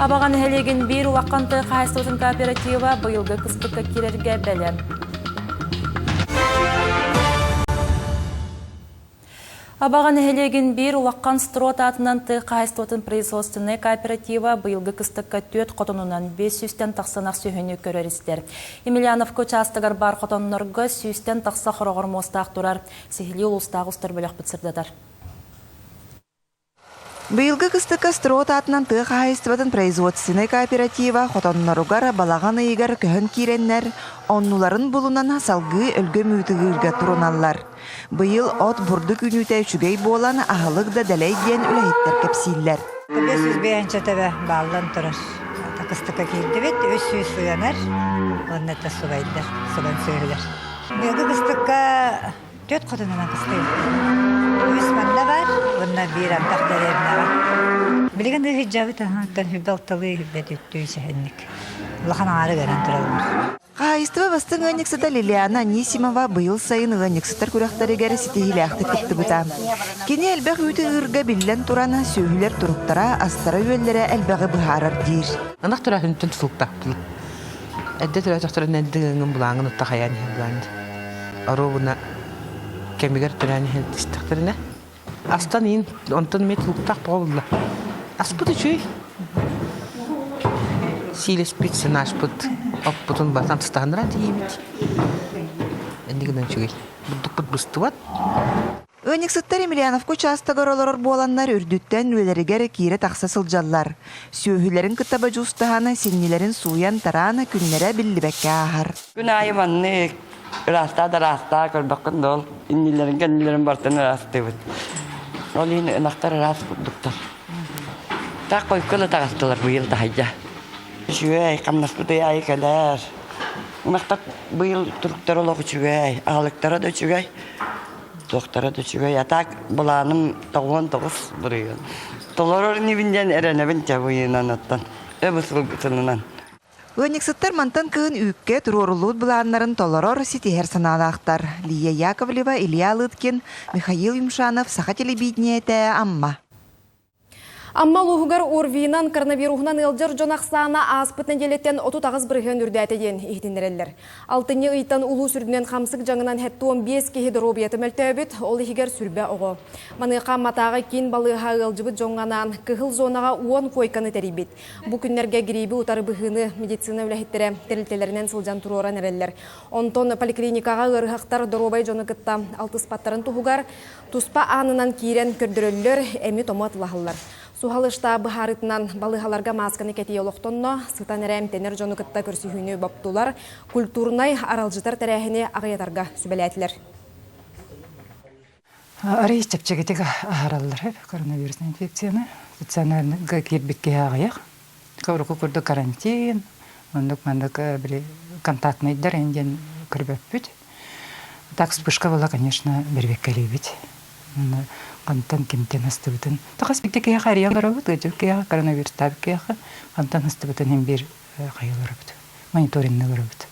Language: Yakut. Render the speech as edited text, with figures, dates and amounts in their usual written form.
Абаҕа нэһилиэгин биир улахан тыа хаһаайыстыбатын кооператива быйылгы кыстыкка киирэргэ бэлэм. Абаҕа нэһилиэгин биир улахан строт аатынан тыа хаһаайыстыбатын производственнай кооператива быйылгы кыстыкка түөрт хотонунан 500-тэн тахса ынах сүөһүнү көрөр-истэр. Емельяновка учаастагар баар хотоннорго сүүстэн тахса хороҕор муостаах турар. Сиһилии улуустаах устар бөлөхпүт сырдатар. Быйылгы кыстыкка Строт аатынан тыа хаһаайыстыбатын производственнай кооператива хотонноругар балаҕан ыйыгар көһөн киирэннэр, оннуларын булунан салгыы өлгөм ыытыгыырга туруналлар. Быйыл от бурдук үүнүүтэ үчүгэй буолан, аһылык да дэлэй диэн үлэһиттэр кэпсииллэр. 500 бэйэнчэ төбө бааллан турар. Кыстыкка киирдибит, 300 сыанар, уонна да субайдар, субан сүөһүлэр. Быйылгы кыстыкка Түөрт хотунунан кыстыыр. Үс манна бар, уонна биир ардах дэриэбинэҕэ. Билигин да сылдьабыт, оттон сүрбэ алталыы, сүрбэ түттүү сэһэнник. Улахан аҥаары гынан тураллар. Хаһаайыстыба бастыҥ ыанньыксыта Лилиана Анисимова быйыл сайын ыанньыксыттар күрэхтэригэр ситиһиилээхтик кыттыбыта. Кини элбэх үүтү ыырга биллэн туран, сүөһүлэр туруктара, астара-үөллэрэ элбэҕи быһаарар диир. Ынах төрөөһүнтэн тутулуктаахпын. Эрдэ төрөөтөхтөрүнэ эрдэ ыҥын булааҥын отто хайаан иһэн булаан оруобуна кэмигэр төрөөн иһэн истэхтэринэ астан иин онтон эмиэ тулуктаах тоҕо булла аспыт үчүгэй сиилэспит сынаашпыт оппутун батан тустаһыннаран тиийбит иннигинэн үчүгэй бурдукпут быстыбат. Ыанньыксыттар Емельяновка учаастагар олорор буоланнар үрдүттэн үлэлэригэр киирэ-тахса сылдьаллар. Сүөһүлэрин кытта бодьуустаһан, синньилэрин сууйан-тараан күннэрэ биллибэккэ ааһар. Күн аайы маннык ыраастаа да ыраастаа көрбөккүн да ол иннилэрин кэннилэрин барытын ыраастыыбыт. Ол иһин ынахтар ыраас курдуктар. Так хойку да таҕыстылар быйыл таһыйдьа. Үчүгэй, хамнаспыт ый аайы кэлэр. Ынахтар быйыл туруктара олох үчүгэй, аһылыктара да үчүгэй. Туохтара да үчүгэй. А так былааным 99 бырыйын. Толорор инибин диэн эрэнэбин чэ быйынан оттон. Өбүс сылгытынынан. Ыанньыксыттар мантан кыһын үүккэ туруоруллубут былааннарын толорор, ситиһэр санаалаахтар. Лия Яковлева, Илья Лыткин, Михаил Юмшанов, Саха телевидениетэ, Амма. Амма улууһугар ОРВИ-нан коронавируһунан ыалдьар дьон ахсаана ааспыт нэдиэлэттэн 38% үрдээтэ диэн иһитиннэрэллэр. Алтынньы ыйтан улуус үрдүнэн хамсык дьаҥынан 75 киһи доруобуйата мөлтөөбүт, ол иһигэр сүрбэ оҕо. Маныаха Амматааҕы киин балыыһа ыалдьыбыт дьоҥҥо анаан кыһыл зонаҕа 10 куойканы тэрийбит. Бу күннэргэ гирииби утары быһыыны медицина үлэһиттэрэ тэрилтэлэринэн сылдьан туруоран эрэллэр. Онтон поликлиникаҕа ыарыһахтар доруобай дьону кытта алтыспаттарын туһугар Туспа аанынан киирэн көрдөрөллөр, эми-тому атылаһаллар. Суһал ыстаап быһаарыытынан балыыһаларга маасканы кэтии олохтонно, сытан эрэ эмтэнэр дьону кытта көрсүһүүнү боптулар, культурнай аралдьытар тэрээһини аҕыйатарга сүбэлээтилэр. Арый чэпчэкитик аһараллар коронавирусная инфекцияны. Стационарга киирбит киһи аҕыйах. Урукку курдук карантин, оннук маннык били контактнайдар диэн көрбөппүт. Так вспышка была, конечно, бэрбэккэлиибит. Хантан кимтэн астыбытын. Тахас бикте киһиэхэ арыйан барабыт, ыдьыр киһиэхэ, коронавирустаабыт киһиэхэ хантан астыбытын иһин биир хайаларабыт, мониторинныгырабыт.